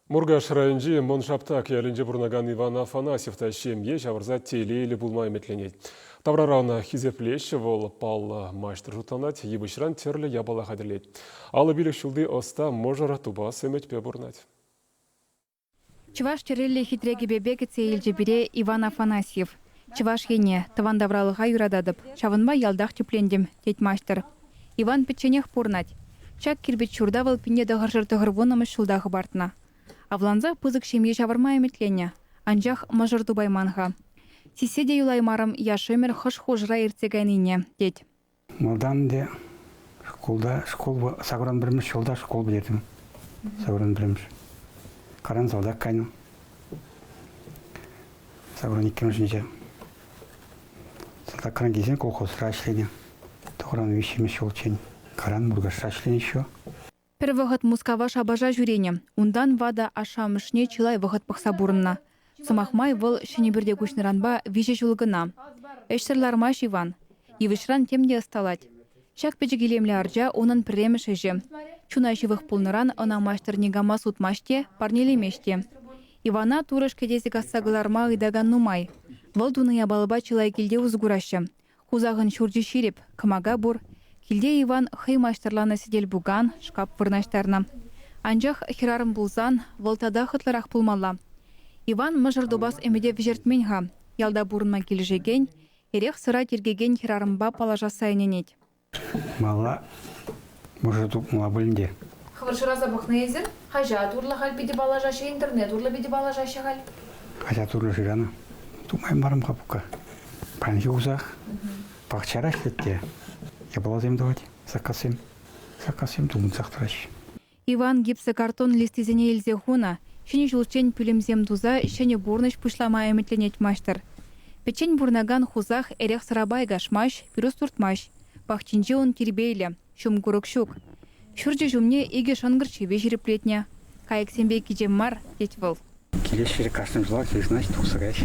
Муркаш районӗнчи Мӑн Шаптак ялӗнче пурӑнакан Иван Афанасьев та ҫемье ҫавӑрса телейлӗ пулма ӗмӗтленет. Таврара ӑна хисеплеҫҫӗ, вӑл паллӑ маҫтӑр шутланать, йывӑҫран тӗрлӗ япала хатӗрлет. 55 ҫулти ӑста мӑшӑр тупас ӗмӗтпе пурӑнать. Чӑваш тӗрриллӗ хитре кӗпепе кӗтсе илчӗ пире Иван Афанасьев. Чӑваш Ене, тӑван тавралӑха юрататӑп, ҫавӑнпа ялтах тӗплентӗм, тет маҫтӑр. Иван пӗчченех пурӑнать. Ҫак кирпӗч ҫурта вӑл 1990-мӗш ҫулта хӑпартнӑ. Авланса пысӑк ҫемье ҫавӑрма ӗмӗтленнӗ, анчах мӑшӑр тупайман-ха. Сиссе те юлаймарӑм яш ӗмӗр хӑш хушӑра иртсе кайнине, тет. Малтан ӗнтӗ шкулта шкул сакӑран пӗрремӗш ҫулта шкул пӗтертӗм. Сакӑран пӗрремӗш. Каран салтак кайнӑ. Сакӑран иккӗмӗшӗнче. Салтакран килсен колхозра ӗҫленӗ. Тӑхӑран виҫҫӗмӗш ҫулччен. Каран Муркашра ӗҫленӗ еще. Пӗр вӑхӑт Мускава шапаша ҫӳренӗ. Унтан ватӑ ашшӗ-амӑшне чылай вӑхӑт пӑхса пурӑннӑ. Сӑмах май, вӑл ҫӗнӗ пӳрте куҫнӑранпа виҫӗ ҫул кӑна. Ӗҫсӗр лармасть Иван. Йывӑҫран тем те ӑсталать. Ҫак пӗчӗк илемлӗ арча унӑн пӗрремӗш ӗҫӗ. Чуна ҫывӑх пулнӑран ӑна маҫтӑр никама сутмасть те, парнелемест те. Ивана турӑш кӗтесӗ касса кӑларма ыйтакан нумай. Вӑл тунӑ япалапа чылай килте усӑ кураҫҫӗ. Хусахӑн ҫурчӗ ҫирӗп, кӑмака пур. Килте Иван хӑй маҫтӑрланӑ сӗтел-пукан, шкап вырнаҫтарнӑ. Анчах хӗрарӑм пулсан вӑл тата хӑтлӑрах пулмалла. Иван мӑшӑр тупас ӗмӗте вӗҫертмен-ха. Ялта пурӑнма килӗшекен, эрех-сӑра тиркекен хӗрарӑмпа паллашасса ӗненет. Малла мӑшӑр тупмалла пулин те. Хӑвӑр шыраса пӑхнӑ эсир? Хаҫат урлӑ халь питӗ паллашаҫҫӗ, интернет урлӑ питӗ паллашаҫҫӗ халь. Хаҫат урлӑ шыранӑ. Тупмаймарӑм-ха пукка. Паянхи усах пахчара ӗҫлет те япаласем тӑвать, заказсем. Заказсем тупӑнсах тӑраҫҫӗ. Иван гипсокартон листисене илсе хунӑ, ҫӗнӗ ҫулччен пӳлӗмсем туса ҫӗнӗ пурнӑҫ пуҫлама ӗмӗтленет маҫтӑр. Пӗччен пурӑнакан хусах эрех-сӑрапа айкашмасть, пирус туртмасть. Пахчинче ун тирпейлӗ, ҫум курӑк ҫук. Ҫурчӗ ҫумне икӗ шӑнкӑрч ҫӑви ҫирӗплетнӗ. Кайӑксемпе кичем мар, тет вӑл. Килеҫҫӗ кашни ҫулах йышӑнаҫ тухса каяҫ.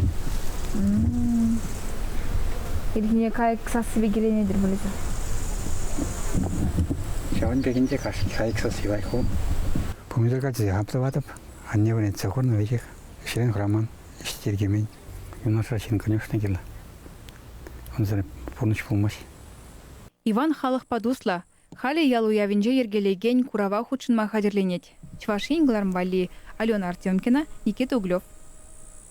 Ирхине кайӑк сассипе киленетӗр пулӗ. Ҫавӑн пек ӗнтӗ кашни кайӑк сасси лайӑх ку. Помидор калчисем хаптӑватӑп. Анне вӗрентсе хурнӑ веҫех. Ӗҫрен хӑраман, ӗҫ тиркемен. Юнашар ҫын, конечно, кирлӗ. Унсӑр пурнӑҫ пулмасть. Иван халӑхпа туслӑ. Халӗ ял уявӗнче йӗркелекен курава хутшӑнма хатӗрленет. Чӑваш Ен кӑларӑм валли Алена Артемкина, Никита Углев.